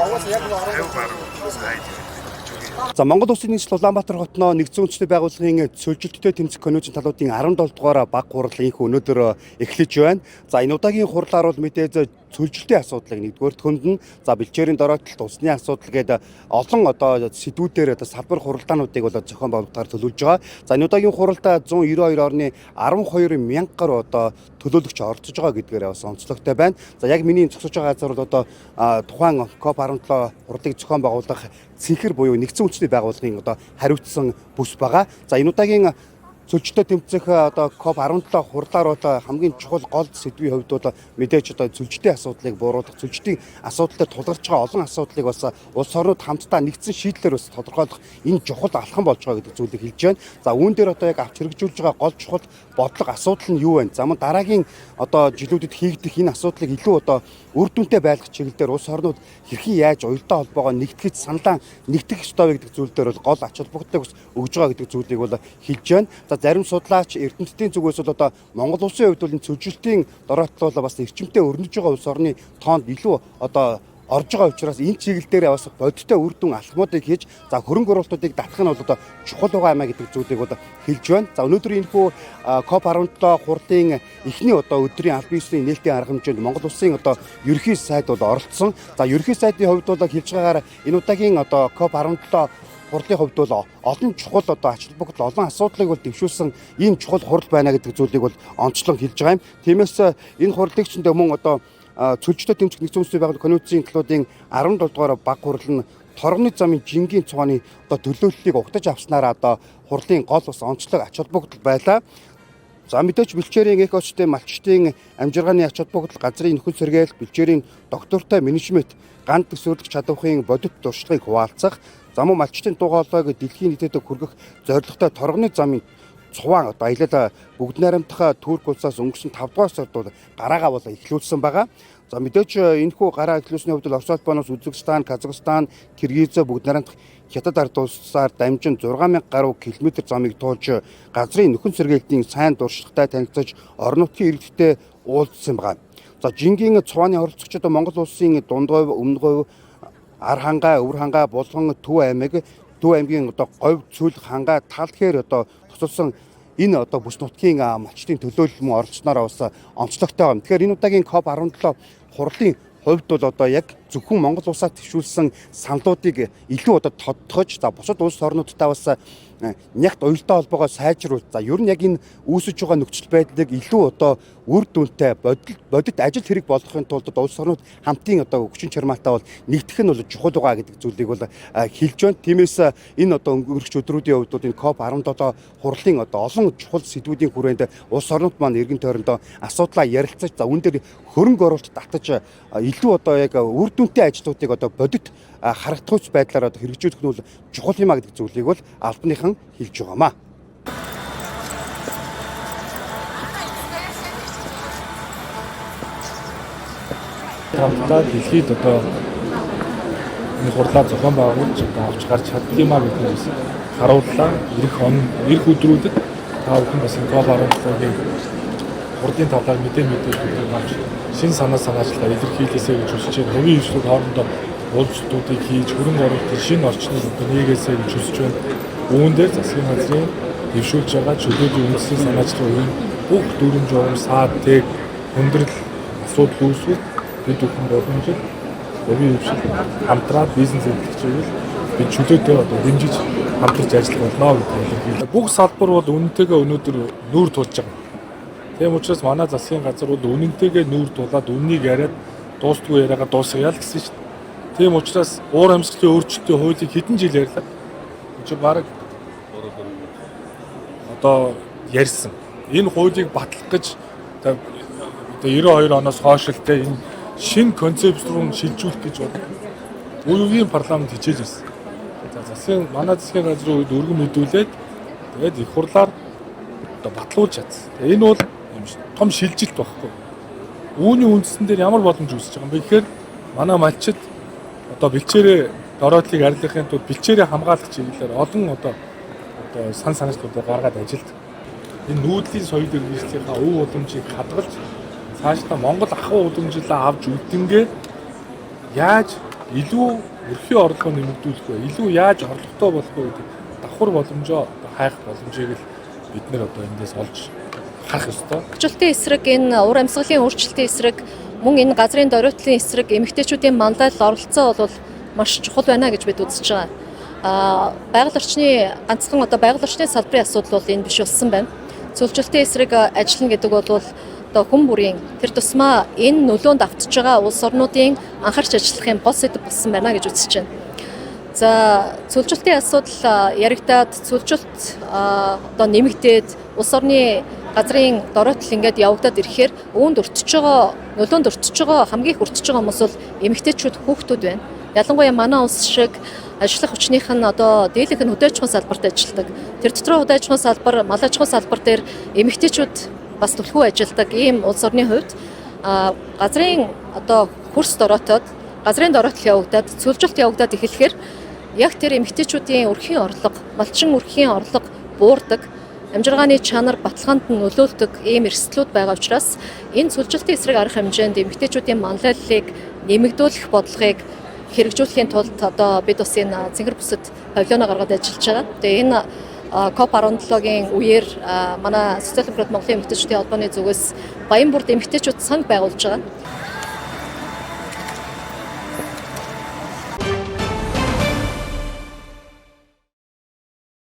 50 гаруй айд За, Монгол Улсын нийслэл Улаанбаатар хотноо нэгдсэн үндэсний байгууллагын цөлжилттэй тэмцэх конвенцийн талуудын 17 дугаар баг хурал инх өнөөдөр эхлэж байна. За, энэ удаагийн хурлаар бол мэдээж цөлжилтийн асуудлыг нэгдүгээр хөндөн, за бэлчээрийн дороотолт, усны асуудал гээд олон одоо сэдвүүдээр одоо салбар хуралдаануудыг бол зохион байгуулалтаар төлөвлөж байгаа. За, энэ удаагийн хуралдаа 192 орны 12 мянга гаруй одоо төлөөлөгч оролцож байгаа гэдгээр бас онцлогтой байна. За, яг миний зогсож байгаа газар бол одоо тухайн COP17 хурлыг зохион байгуулах цэнхэр буюу нэгдсэн үндэсний байгууллагын одоо хариуцсан бүс байгаа. За, энэ удаагийн цөлжтэй тэмцэх одоо COP17 хурлаар бол хамгийн чухал гол сэдвийн хувьд бол мэдээж одоо цөлжтийн асуудлыг бууруулах, цөлжтийн асуудал дээр тулгарч байгаа олон асуудлыг бас улс орнууд хамтдаа нэгдсэн шийдлэр бас тодорхойлох энэ чухал алхам болж байгаа гэдэг зүйлийг хэлж байна. За, үүн дээр одоо яг авч хэрэгжүүлж байгаа гол чухал бодлого асуудал нь юу вэ? За, мөн дараагийн одоо жилүүдэд хийгдэх энэ асуудлыг илүү одоо үр дүнтэй байлгах чиглэл дээр улс орнууд хэрхэн яаж уялдаа холбоогоо нэгтгэж саналаа нэгтгэх ёстой вэ гэдэг зүйл дээр бол гол ач холбогдлыг бас өгж байгаа гэдэг зүйлийг бол хэлж байна. За, зарим судлаач эрдэмтдийн зүгээс бол одоо Монгол улсын хувьд бол энэ цөлжилтийн дороотлол бас эрчимтэй өрнөж байгаа улс орны тоонд илүү одоо орж байгаа учраас энэ чиглэл дээр бас бодиттой үр дүн алхмуудыг хийж, за хөрөнгө оруулалтуудыг татах нь бол одоо чухал байгаа юм а гэдэг зүйлийг бол хэлж байна. За, өнөөдөр энэхүү COP17 хурлын эхний одоо өдрийн албан ёсны нээлтийн арга хэмжээнд Монгол улсын одоо ерөнхий сайд бол оролцсон. За, ерөнхий сайдын хувьд бол хэлж байгаагаар энэ удаагийн одоо COP17 хурлын хувьд бол олон чухал одоо ач холбогдол, олон асуудлыг бол дэвшүүлсэн ийм чухал хурал байна гэдэг зүйлийг бол онцлон хэлж байгаа юм. Тиймээс энэ хурлыг ч мөн одоо цөлжтэй тэмцэх нэгдсэн үндэсний байгууллага конвенцийн талуудын 17 дугаар баг хурал нь торгоны замын жингийн цугааны одоо төлөөллийг угтаж авснараа одоо хурлын гол бас онцлог ач холбогдол байлаа. За, мэдээж бэлчээрийн экосистем, малчдын амжиргааны ач холбогдол, газрын нөхцөл сэргээл, бэлчээрийн доктортой менежмент, ганд төсөөрлөх чадварын бодит туршлагыг хуваалцах, за мөн малчдын дуу хоолойг дэлхийн нийтэд хүргэх зорилготой торгоны замын цуваан одоо аялал бүгд найрамдах Турк улсаас өнгөрсөн 5 дугаар сард бол гараагаа бол эхлүүлсэн байгаа. За, мэдээж энэхүү гараа эхлүүлсний хувьд бол Орос улбаанаас Үзбекистан, Казахстан, Киргиз, бүгд найрамдах Хятад ард улсаар дамжин 6000 гаруй километр замыг туулж газрын нөхөн сэргээлтийн сайн туршлагатай танилцаж орон нутгийн иргэдтэй уулзсан байгаа. За, жингийн цувааны оролцогчид Монгол улсын Дундговь, Өмнөговь, Ар хангай, Өвөр хангай, Булган, Төв аймаг, Төв аймгийн одоо говь, цүл, хангай, тал хээр одоо тусалсан энэ одоо бүс нутгийн малчдын төлөөлөл мөн оролцсоноор бас онцлогтой байна. Тэгэхээр энэ удаагийн COP17 хурлын хувьд бол одоо яг зөвхөн Монгол улсаа төвшүүлсэн саналуудыг илүү одоо тодтогч, за бусад улс орнуудтай бас нягт уялдаа холбоогоо сайжруулж, за ер нь яг энэ үүсэж байгаа нөхцөл байдлыг илүү одоо үр дүнтэй бодит ажил хэрэг болгохын тулд одоо улс орнууд хамтын одоо хүчин чармаатай бол нэгтгэх нь бол чухал байгаа гэдэг зүйлийг бол хэлж байна. Тиймээс энэ одоо өнгөрөх өдрүүдийн хувьд бол энэ COP17 хурлын одоо олон чухал сэдвүүдийн хүрээнд улс орнууд маань эргэн тойрондоо асуудлаа ярилцаж, за үүн дээр хөрөнгө оруулалт татаж илүү одоо яг үр дүнтэй ажлуудыг одоо бодит харагдахуйц байдлаар одоо хэрэгжүүлэх нь бол чухал юм а гэдэг зүйлийг бол албаныхан хэлж байгаамаа. Хамтдаа дэлхийд одоо энэ хурлаа зохион байгуулж одоо авч гарч чаддаг юм а гэдгийг бас харууллаа. Ирэх он, ирэх өдрүүдэд та бүхэн бас энэ COP17-гийн хурлын талаар мэдээллүүдийг авч шинэ санаа санаачлалаа илэрхийлээсэй гэж хүсэж байна. Хувийн хвшлүүд хоорондоо уулзалтуудыг хийж хөрөнгө оруулалтын шинэ орчныг одоо нээгээсэй гэж хүсэж байна. Үүн дээр засгийн газрын дэвшүүлж байгаа чөлөөний үндсэн санаачлалын үеийн бүх дүрэм журам, саад, тэг, хүндрэл асуудал үүсвэл бид бүхэн боломжтой хувийн хвшил хамтраад бизнес эрхлэгч байвал бид чөлөөтэй одоо дэмжиж хамтарч ажиллах болно гэдэг илэрхийлээ. Бүх салбар бол үнэнтэйгээ өнөөдөр нүүр тулж байгаа. Тийм учраас манай засгийн газар бол үнэнтэйгээ нүүр тулаад үннийг яриад дуустгүй яриагаа дуусгая л гэсэн шүү дээ. Тийм учраас уур амьсгалын өөрчлөлтийн хуулийг хэдэн жил ярьлаа. Энд чинь бараг одоо ярьсан. Энэ хуулийг батлах гэж одоо 92 оноос хойш л те энэ шинэ концепц руу шилжүүлэх гэж бол үеийн парламент хичээж байсан. За, манай засгийн газрын үед өргөн мэдүүлээд тэгээд их хурлаар одоо батлуулж чадсан. Энэ бол том шилжилт байхгүй. Үүний үндсэн дээр ямар боломж үүсэж байгаа юм бэ гэхээр манай малчид одоо бэлчээрээ дороотлыг арилгахын тулд бэлчээрээ хамгаалах чиглэлээр олон одоо сан санаачлалуудыг гаргаад ажилд. Энэ нүүдлийн соёл иргэншлийнхаа өв уламжийг хадгалж цаашдаа Монгол ахуй уламжлалаа авч үлдэнгээ яаж Илүү өрхийн орлогоо нэмэгдүүлэх вэ? Илүү яаж орлоготой болох вэ гэдэг давхар боломжоо одоо хайх боломжийг л бид нэр одоо эндээс олж харах ёстой. Өөрчлөлтийн эсрэг, энэ уур амьсгалын өөрчлөлтийн эсрэг, мөн энэ газрын дөрвөлтлийн эсрэг эмэгтэйчүүдийн манлайлал оролцоо бол маш чухал байна гэж бид үзэж байгаа. Байгаль орчны ганцхан одоо байгаль орчны салбарын асуудал бол энэ биш болсон байна. Цөлжилтийн эсрэг ажиллана гэдэг бол одоо хүн бүрийн тэр тусмаа энэ нөлөөнд автж байгаа улс орнуудын анхаарч ажиллах юм гол сэдэв болсон байна гэж үзэж байна. За, цөлжилтийн асуудал яригдаад, цөлжилт одоо нэмэгдээд, улс орны газрын доройтол ингээд явагдаад ирэхээр үүнд өртөж байгаа, нөлөөнд өртөж байгаа, хамгийн их өртөж байгаа хүмүүс бол эмэгтэйчүүд, хүүхдүүд байна. Ялангуяа манай улс шиг ажиллах хүчнийх нь одоо дийлэнх нь хөдөө аж ахуйн салбарт ажилладаг. Тэр дотроо хөдөө аж ахуйн салбар, мал аж ахуйн салбар дээр эмэгтэйчүүд бас түлхүү ажилладаг ийм улс орны хувьд газрын одоо хөрс дороотоод, газрын дороотол явагдаад, цөлжилт явагдаад эхлэхээр яг тэр эмэгтэйчүүдийн өрхийн орлого, малчин өрхийн орлого буурдаг, амжиргааны чанар баталгаанд нь нөлөөлдөг ийм эрсдлүүд байгаа учраас энэ цөлжилтийн эсрэг арга хэмжээнд эмэгтэйчүүдийн манлайллыг нэмэгдүүлэх бодлогыг хэрэгжүүлэхийн тулд одоо бид бас энэ цэнгэр бүсэд павильоноо гаргаад ажиллаж байгаа. Тэгээ энэ COP17-гийн үеэр манай Социал Демократ Монголын эмэгтэйчүүдийн холбооны зүгээс Баянбурд эмэгтэйчүүд санг байгуулж байгаа.